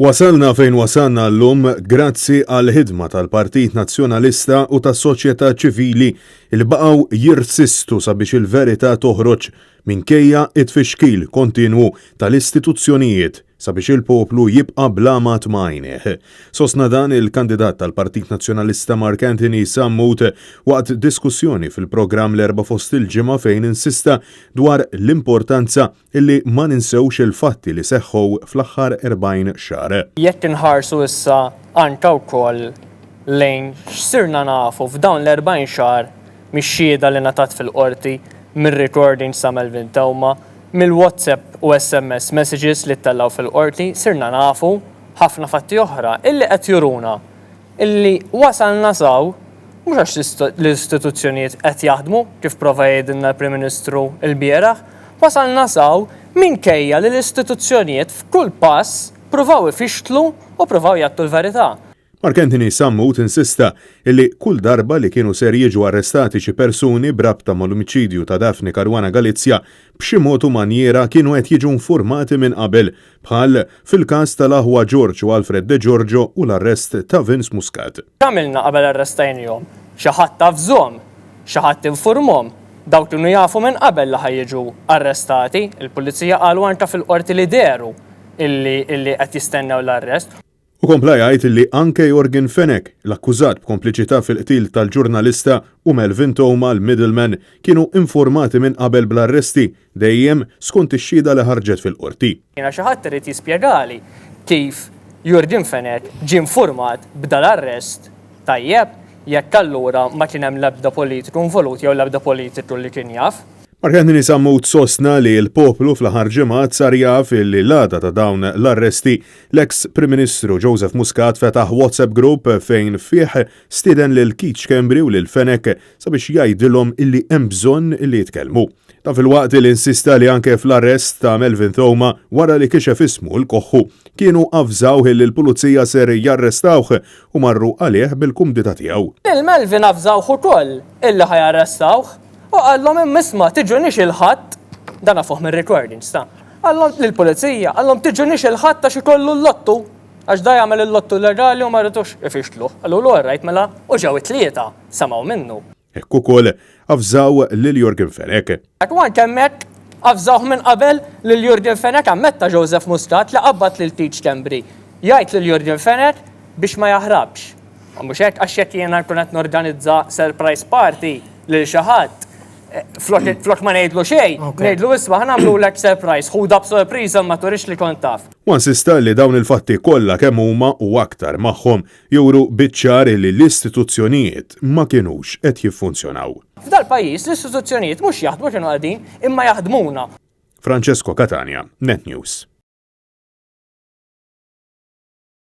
Wasalna fejn wasalna llum grazzi għall-ħidma tal-Partit Nazzjonalista u tas-soċjetà ċivili li baqgħu jirsistu sabiex il-verità toħroġ minkejja t-tfixkil kontinwu tal-istituzzjonijiet sabiex il-poplu jibqa' bl-għamad ma' għajnejh. Sostna dan il-kandidat tal-Partit Nazzjonalista Mark Anthony Sammut waqt diskussjoni fil-programm l-Erbgħa Fost il-Ġimgħa fejn insista dwar l-importanza illi ma ninsewx il-fatti li seħħu fl-aħħar 40 xahar. Jekk inħarsu issa anke wkoll lejn x'sirna nafu f'dawn l-40 xahar mix-xhieda li ngħatat fil-Qorti, mir-recordings ta' Melvin Theuma, mill-WhatsApp u SMS messages li ttellgħu fil-Qorti, sirna nafu ħafna fatti oħra illi qed juruna illi wasalna s'hawn mhux għax l-istituzzjonijiet qed jaħdmu, kif prova jgħidilna l-Prim Ministru lbieraħ, wasalna s'hawn minkejja li l-istituzzjonijiet f'kull pass pruvaw ifixklu u pruvaw jgħattu l-verità. Mark Anthony Sammut insista illi kull darba li kienu ser jiġu arrestati xi persuni b'rabta mal-omiċidju ta' Daphne Caruana Galizia, b'xi mod u manjiera kienu qed jiġu nfurmati minn qabel, bħal fil-każ tal-aħwa George u Alfred De Giorgio u l-arrest ta' Vince Muscat. X'għamilna qabel arrestajnihom? Xi ħadd avżhom? Xi ħadd infurmhom? Dawk kienu jafu minn qabel li ħa jiġu arrestati. Il-Pulizija qalu anke fil-Qorti li dehru illi illi qed jistennew l-arrest. Hu kompla jgħid li anke Yorgen Fenech, l-akkużat b'kompliċità fil-qtil tal-ġurnalista u Melvin Theuma, l-middleman, kienu informati minn qabel bl-arresti, dejjem skont ix-xhieda li ħarġet fil-Qorti. Jiena xi ħadd irid jispjegali kif Yorgen Fenech ġie nfurmat b'dal-arrest tajjeb jekk allura ma kien hemm l-ebda politiku involut jew l-ebda politiku li kien jaf. Mark Anthony Sammut sostna li l-poplu fl-aħħar ġimgħat sar jaf li l-għada ta' dawn l-arresti, l-eks Prim Ministru Joseph Muscat fetaħ WhatsApp group fejn fih stieden lil Keith Schembri u lil Fenech sabiex jgħidilhom illi hemm bżonn illi jitkellmu. Dan filwaqt li insista li anke fl-arrest ta' Melvin Theuma wara li kixef ismu l-Koħħu, kienu avżawh illi l-Pulizija ser jarrestawh u marru għalih bil-kumdità tiegħu. Lil Melvin avżawh ukoll illi ħa jarrestawh. U qallhom imma isma' tiġunix il-Ħadd, dan nafuh mir-recordings ta', qallhom lill-pulizija, qallhom tiġunix il-Ħadd għax ikollu l-lottu, għax da jagħmel il-lottu illegali u ma ridux ifixkluh. Qalulu all right mela u ġew it-Tlieta, semgħu minnu. Hekk ukoll avżaw lil Yorgen Fenech. U anke hemmhekk avżawh minn qabel lil Yorgen Fenech, ammetta Joseph Muscat li qabbad lil Keith Schembri jgħid lil Yorgen Fenech biex ma jaħrabx. U mhux hekk, għax jekk jiena nkun qed norganizza surprise party lil xi ħadd, flok, flok ma ngħidlu xejn, ngħidlu isma' ħa nagħmlulek surprise, ħudha b'sorpriża ma turix li kont taf. Huwa insista li dawn il-fatti kollha kemm huma u aktar magħhom juru biċ-ċar li l-istituzzjonijiet ma kinux qed jiffunzjonaw. F'dal-pajjiż l-istituzzjonijiet mhux jaħdmu kienu qegħdin, imma jaħdmuna. Francesco Catania, Net News.